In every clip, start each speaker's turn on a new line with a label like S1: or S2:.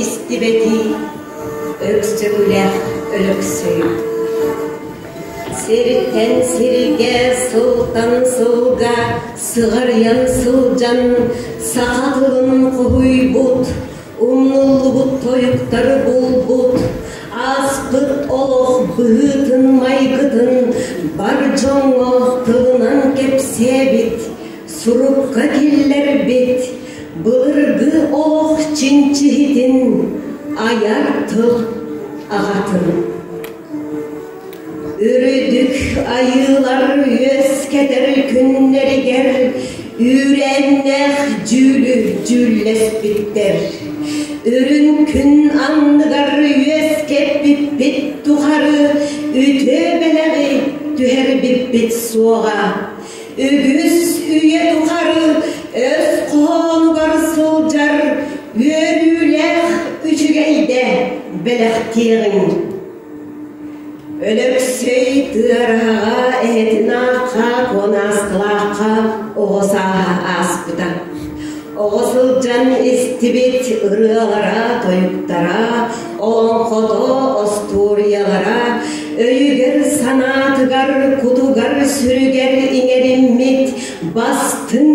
S1: истибэтий Өксөкүлээх Өлөксөйү. Сиртэн сиргэ, сылтан сылга сыҕарыйан сылдьан саха тылын хоһуйбут, умнуллубут тойуктары булбут, ааспыт олох быһыытын-майгытын бар дьоҥҥо тылынан кэпсээбит, сурукка киллэрбит, былыргы олох чинчиһитин айар тыл аҕатын. Үрдүк айыылар үөскэтэр күннэригэр үүрээннээх дьүүлү дьүүллэспиттэр. Үрүҥ күн анныгар үөскэппиппит тухары үтүө бэлэҕи түһэрбиппит суоҕа. Үгүс үйэ тухары өс хоһоонугар сылдьар үөрүүлээх үчүгэйдэ бэлэхтиэҕиҥ. Өлөксөй Тыараһаҕа эһэтин аахха Куонааскылаахха оҕо сааһа ааспыта. Оҕо сылдьан истибит ырыалара, тойуктара, олоҥхото, остуоруйалара өйүгэр-санаатыгар, кутугар-сүрүгэр иҥэриммит бастыҥ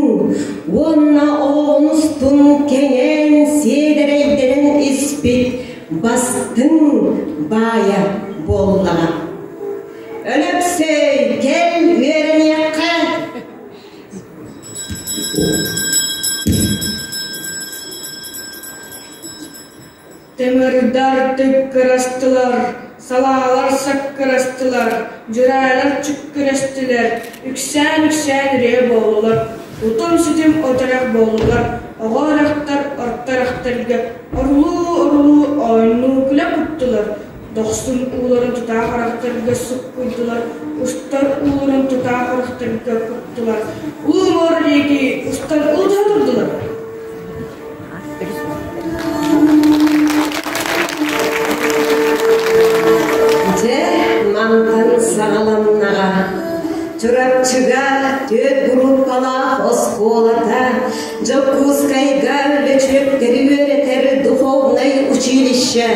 S1: уонна оҕоҕун устун кэҥээн сиэдэрэйдэнэн испит бастыҥ баайа буоллаҕа. Өлөксөй, кэл үөрэниэххэ!
S2: Тымырдар тыккырастылар, салаалар саккырастылар, дьураалар чүккүрэстилэр, үксээн-үксээн үрүө буоллулар, утум-ситим от эрэх буоллулар, оҕо ырахтар орто ырахтарга орулуу-орулуу оонньуу күлэ куттулар, дохсун ууларын тутаах харахтарга суккуйдулар, устар ууларын тутаах харахтарга куттулар, уу муора диэки устан улдьаа турдулар.
S1: Дьэ, мантан саҕаланнаҕа. Чурапчыга түөрт группалаах оскуолата, Дьокуускайга лөчүөктэри үөрэтэр духовнай училище,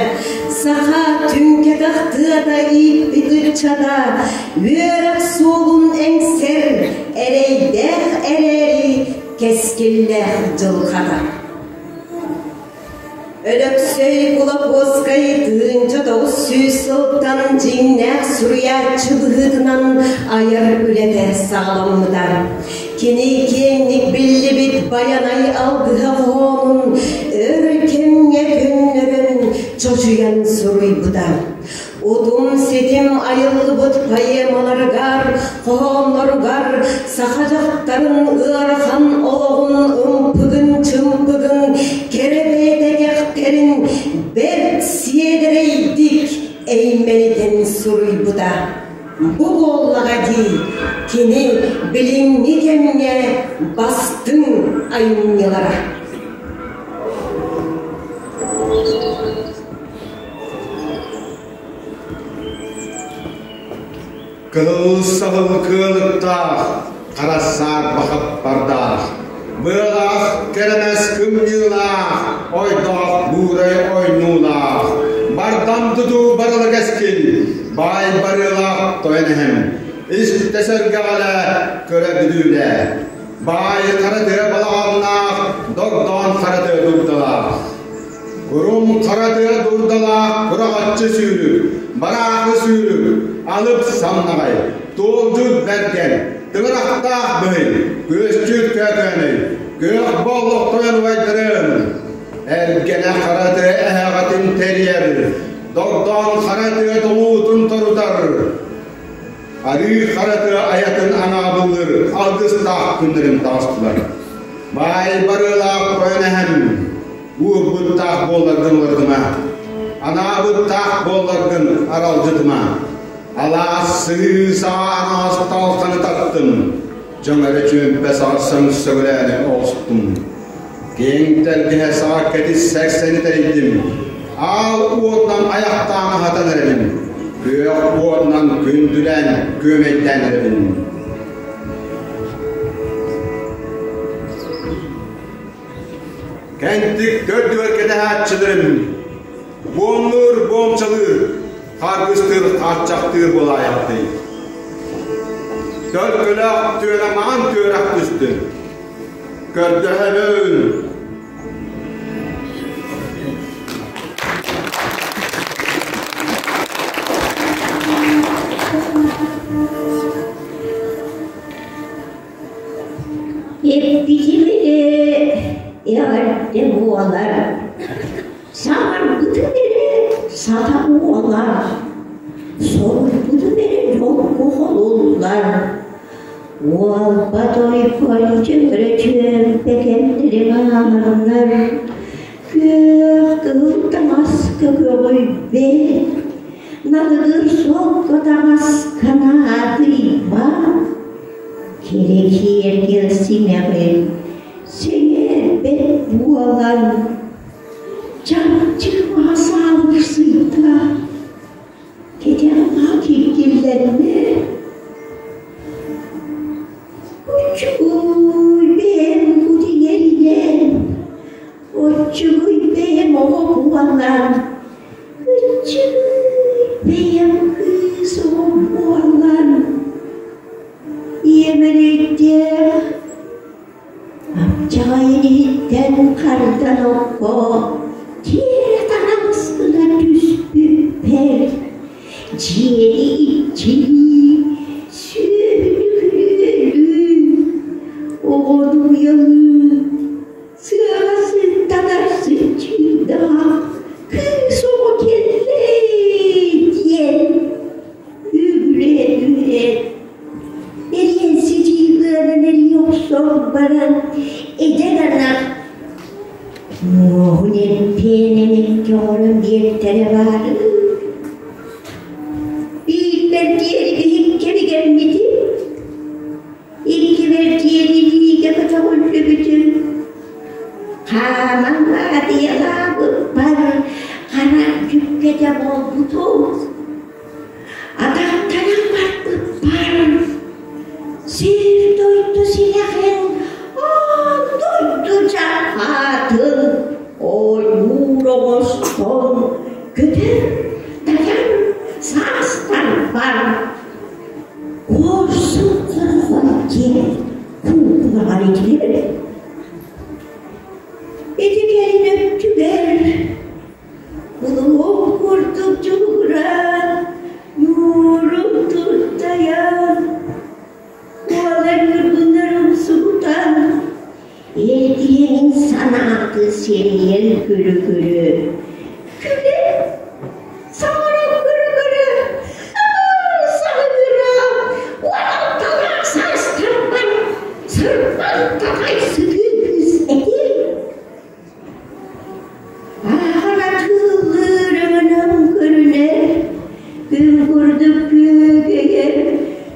S1: саха түҥкэтэх тыата ииппит ыччата үөрэх суолун эҥсэр, эрэйдээх эрээри кэскиллээх дьылҕата. Өлөксөй Кулаковскай 1900 сылтан дьиҥнээх суруйааччы быһыытынан айар үлэтэ саҕаламмыта. Кини киэҥник биллибит Байанай алгыһа хоһоонун өр кэмҥэ көннөрөн, чочуйан суруйбута. Утум-ситим айыллыбыт поэмаларыгар, хоһоонноругар саха дьахтарын ыарахан олоҕун ымпыгын-чымпыгын, кэрэ бэйэтэкэхтэрин бэрт сиэдэрэйдик эймэнитэн суруйбута. Бу буоллаҕа дии кини билиҥҥи кэмҥэ бастыҥ айымньылара.
S3: Кыһыл саһыл кыалыктаах, хара саарба хаппардаах, быалаах кэрэмэс кымньыылаах, ойдоох буурай ойнуулаах, бардам тутуу барыла кэскил, баай барыылаах тойон эһэм, истэ сэргэҕэлэ, көрө бүдүүлэ, баай хара тыа балаҕаннаах, догдоон хара тыа дурдалаах. Курум хара тыа дурдалаах кураҕаччы сүүрүк, бараахы сүүрүк, алып самнаҕай, туолдьут бэргэн, тыҥырахтаах быһый, күөсчүт көөкөөнөй, күөх боллох тойон убайдарын, эргэнэ хара тыа эһэҕэтин тэрийэр, догдоон хара тыа тоҥуутун торутар, арыы хара тыа айатын анаабыллыр алгыстаах күннэрин таҕыстылар. Баай барыылаах тойон эһэм, Уурбуттаах буолларгын уларытыма, анаабыттаах буолларгын аралдьытыма. Алаас сыһыы саҕа аҥаас талханы таттым, дьон эрэ чүөмпэ саҕарсан сөбүлээни оҕустум. Киэҥ тэлгэһэ саҕа кэтит сэксэни тэрийдим, аал уотунан айахтаан аһатан эрэбин, күөх уотунан күндүлээн күөмэйдээн эрэбин. Кэнтик төрдүгэр кэтэһээччилэрим, буомнуур буомчалыыр, харгыстыыр хааччахтыыр буолаайахтый. Төлкөлөөх түөрэ маҥан түөрэх түстүн. Көрдөһөбүн.
S4: Эппитим эрэ эҕэрдэ буолар, саҥарбытым эрэ сата буолар, соруйбутум эрэ дьолго холуллар. Уолба тойбой чөкөрөчүөмпэ кэмнэрин ааһаннар, күөх кыһыл таҥаска көҕүйбэт, налыгыр солко таҥаска наадыйбат, кэрэ киэргэл симэҕин сэҥээрбэт буолан, чахчы маһа саалырсыйда, кэтэҕэ киргиллэннэ. Оччугуй бэйэм кутигэринэн, оччугуй бэйэм оҕо буолан, ыччыгый бэйэм кыыс оҕо буолан, ийэм эрэйдээх Аччаҕай иһиттэн хардан окко тиэрэ тараҥыс гына түспүппэр, дьиэни иччилии, сүөһүнү күрүөлүү, оҕону уйалыы, сыаҕа сыттанар сыччыырдаах кыыс оҕо кэллэ диэн үгүрэн-үгүрэн Эриэн ситиилэрин эрийэ охсон баран, эдэр ынах муоһун эрпиэн эмиккэ оҥорон биэртэрэ баарын биирбэр диэри биһиккэ бигэммитим, иккибэр диэри илиигэ көтөҕүллүбүтүм, хааман аадыйалаабыппар хара дьүккэтэ буолбутум. Атахтанан барбыппар сир-дойду силэҕин, аан дойду дьарҕаатын ойуур оҥостон көтөр тайан саастарбар куорсун хорохой диэн куукунаҕар итилэр. Ити кэлин өттүгэр Улуһум курдук дьулугураан, ньуурум туртайан, уолан ньургуннар умсугутан, эргиһин санааты сирийэн күлү-күлү, күлэн, саҥаран көрө-көрө, саҥыгыра, уоланталаах саастарбар сырбан татай сытыы кыыс этим. Ааҕар атыылыыр өҥөнөн көрүнэр, күн курдук күөгэйэр,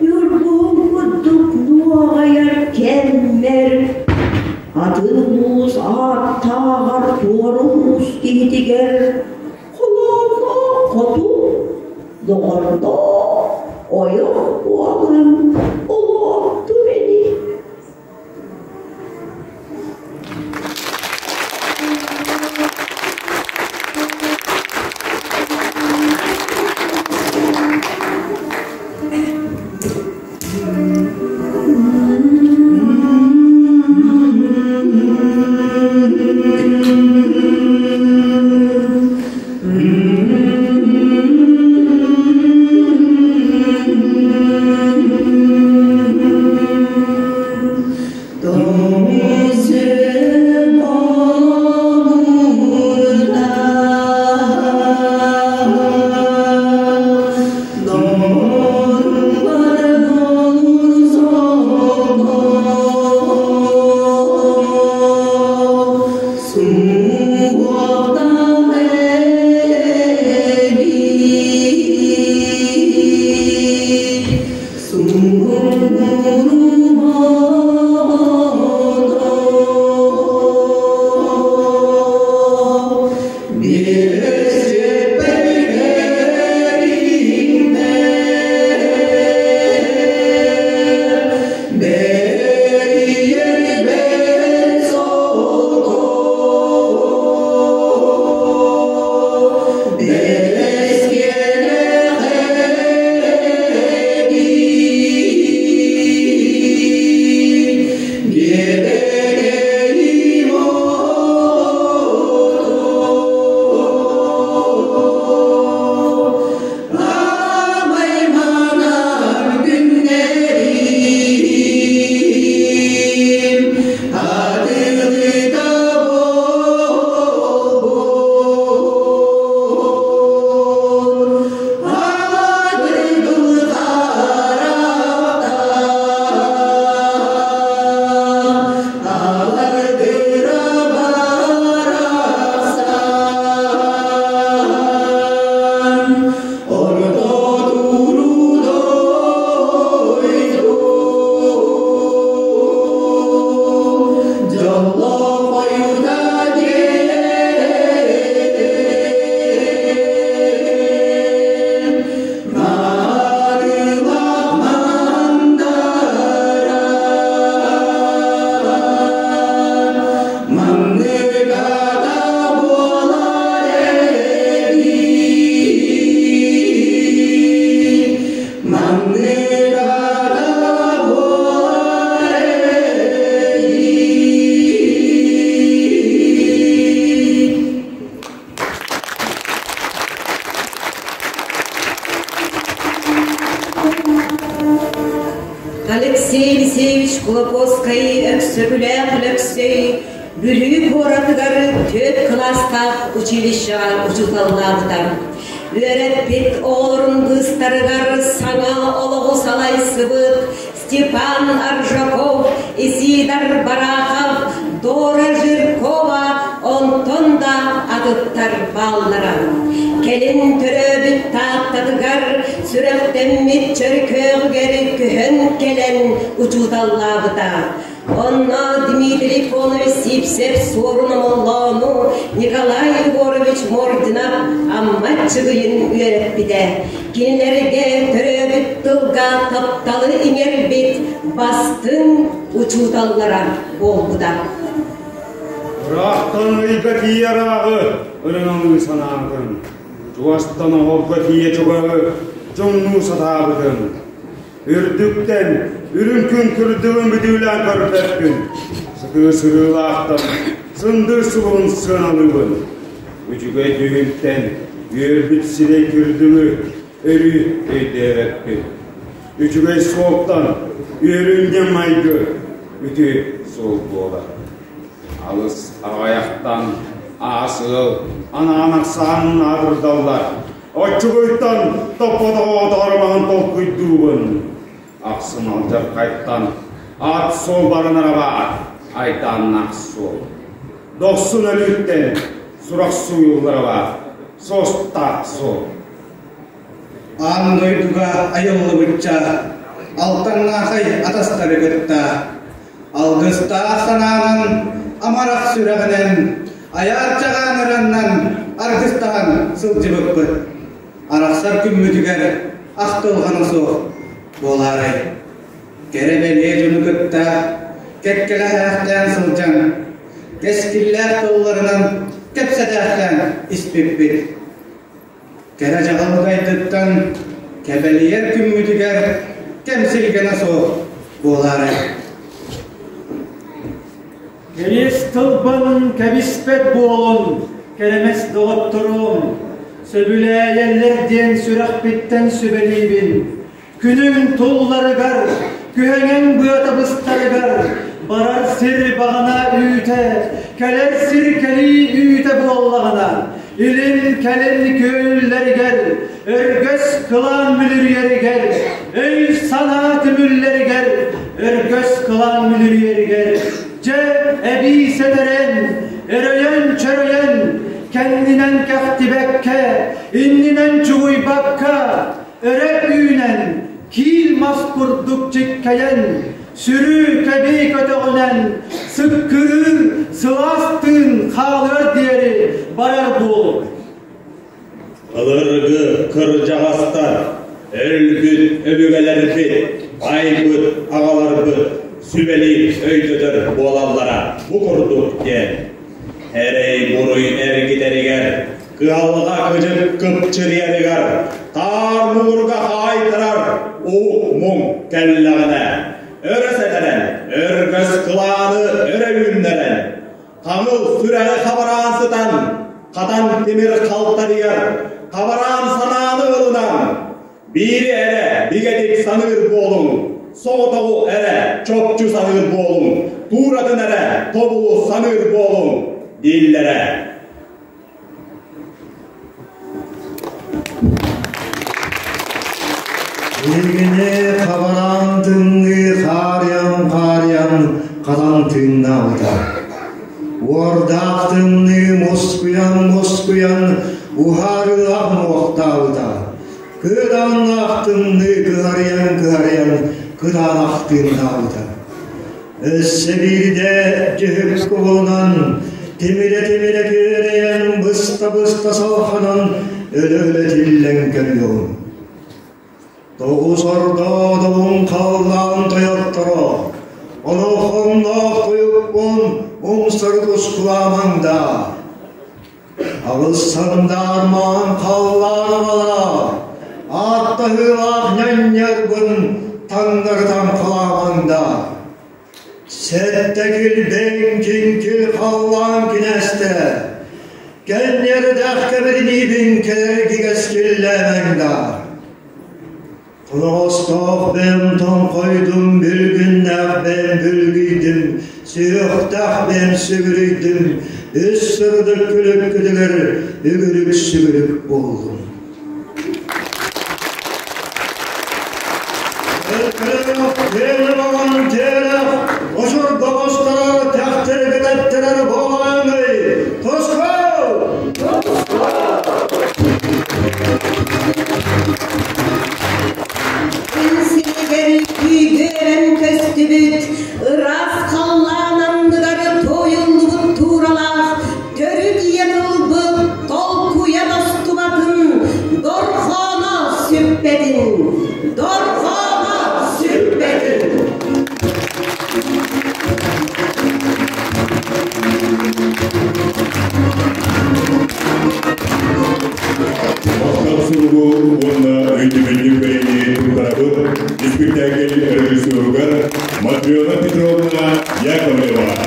S4: ньургуһун курдук нуоҕайар кэммэр, атын улуус ааттааҕар туора улуус киһитигэр холоонноох хоту доҕордоох ойох буолан олоттум ини.
S3: Бэрийэр бэт солко.
S1: Алексей Елисеевич Кулаковскай Өксөкүлээх Өлөксөй Бүлүү куоратыгар түөрт кылаастаах училищеҕа учууталлаабыта. Үөрэппит оҕолорун быыстарыгар саҥа олоҕу салайсыбыт Степан Аржаков, Исидор Барахов, Дора Жиркова онтон да атыттар бааллара. Кэлин төрөөбүт Тааттатыгар сүрэхтэммит Чөркөөҕүгэр көһөн кэлэн учууталлаабыта. Онно Дмитрий Конович Сивцев Суорун Омоллоону, Николай Егорович Мординов Амма Чыгыйын үөрэппитэ. Кинилэргэ төрөөбүт тылга тапталы иҥэрбит бастыҥ учууталлара буолбута.
S5: Ыраахтан ыйга тиийэ ырааҕы ырыҥалыы санаабытын, чугастан оһолго тиийэ чугаһы дьоҥнуу сатаабытын, Үрдүктэн, үрүҥ күн күрдүгүн бүдүүлээн көрбөппүн, сытыы сырыылаахтан сындыр сулун сыаналыыбын. Үчүгэй дьүһүнтэн үөрбүт сирэй күрдүгү өрүү өйдөөбөппүн. Үчүгэй суолтан үөрүнньэҥ майгы үтүө суол буолар. Алыс аҕайахтан аас ыал анаан ахсаанын аатырдаллар. Оччугуйтан топпотоҕо тоҕоромоһун толкуйдуубун. Ахсын алдьархайтан ат суол баранара баар, айдааннаах суол. Дохсун өлүүттэн сурах сууйуллара баар, суостаах суол.
S6: Аан дойдуга айыллыбычча алтаннаахай атастары кытта алгыстаах санаанан, амарах сүрэҕинэн, айаар чаҕаан аргыстаһан сылдьыбыппыт. Арахсар күммүтүгэр ахтылҕана суох буолаарай. Кэрэ бэлиэ дьону кытта кэккэлэһээхтээн сылдьан, кэскиллээх тылларынан кэпсэтээхтээн испиппит. Кэрэ дьаҕылгайдыттан кэбэлийэр күммүтүгэр кэмсилгэнэ суох буолаарай.
S7: Кэриэс тылбын кэбиспэт буолун, кэрэмэс доҕотторум, сөбүлээйэллэр диэн сүрэхпиттэн сүбэлиибин. Күнүм тулларыгар, күһэҥэҥ быата быстарыгар, барар сир баҕана үүтэ, кэлэр сир кэлии үүтэ буоллаҕына, илин-кэлин күөллэригэр, өргөс кылаан мүлүрүйэригэр, өй-санаа түмүллэригэр, өргөс кылаан мүлүрүйэригэр, дьэ эбии сэтэрэн, өрөйөн-чөрөйөн, кэннинэн кэхтибэккэ, иннинэн чугуйбакка, өрө үүнэн, киил мас курдук чиккэйэн, сүрү кэбии көтөҕүнэн, сыккырыыр сылаас тыын хаалыар диэри барар буолук.
S8: Былыргы кырдьаҕастар, өлбүт өбүгэлэрбит, айбыт аҕаларбыт сүбэлиир өйдөтөр буолаллара бу курдук диэн. Эрэй-буруй эргитэригэр Кыһалҕа кыдьык кыпчырыйарыгар, таар муҥурга хаайтарар уу-муҥ кэллэҕинэ, өрө сэтэрэн, өргөс кылааны өрө үүннэрэн, хаҥыл сүрэҕи хабараан сытан, хатан тимир халтарыйар, хабараан санааны ылынан, биири эрэ бигэтик саныыр буолуҥ, соҕотоҕу эрэ чопчу саныыр буолуҥ, тууратын эрэ тобулу саныыр буолуҥ дииллэрэ.
S9: Билигини хабараан тымныы хаарыйан-хаарыйан хатан тыыннаабыта. Уордаах тымныы мускуйан-мускуйан уһаарыылаах муохтаабыта. Кыадааннаах тымныы кыһарыйан-кыһарыйан кытаанах тыыннаабыта. Өссө биирдэ дьүһүк кубулунан, тимирэ-тимирэ күөрэйэн, быста-быста салханан өлө-өлө тиллэн көрүөҕүм. Тоҕус ордоодобун халлаан тойотторо, олоххонноох тойукпун умсары тускулаамаҥ даа. Аҕыс сандаармаан халлаан абала, ааттаһыылаах ньанньарбын таҥнарытан халаамаҥ даа. Сэттэ килбэҥ киҥкил халлаан кинээстэ, кэнньэрдээх кэбириниибин кэлэргигэс киллээмэҥ даа. Тоноҕостоох бэйэм тоҥхойдум, бүлгүннээх бэйэм бүлгүйдүм, сүһүөхтээх бэйэм сүгүрүйдүм, үс сырдык күлүккүтүгэр үгүрүк-сүгүрүк буоллум. Очурдоҕосторор тэхтэргэтэттерер буолаҥый Тускул!
S1: Күн сиригэр күүгүөрэн көстүбүт, ыраас халлаан анныгар туойуллубут тууралаах төрүт ийэ тылбыт толкуйа тостубатын, дорҕооно сүппэтин, дорҕооно сүппэтин.
S10: Махтал суругу уонна өйдөбүнньүк бэлиэни туттарабыт испиктээкил режиссеругар Матрена Петровна Яковлева.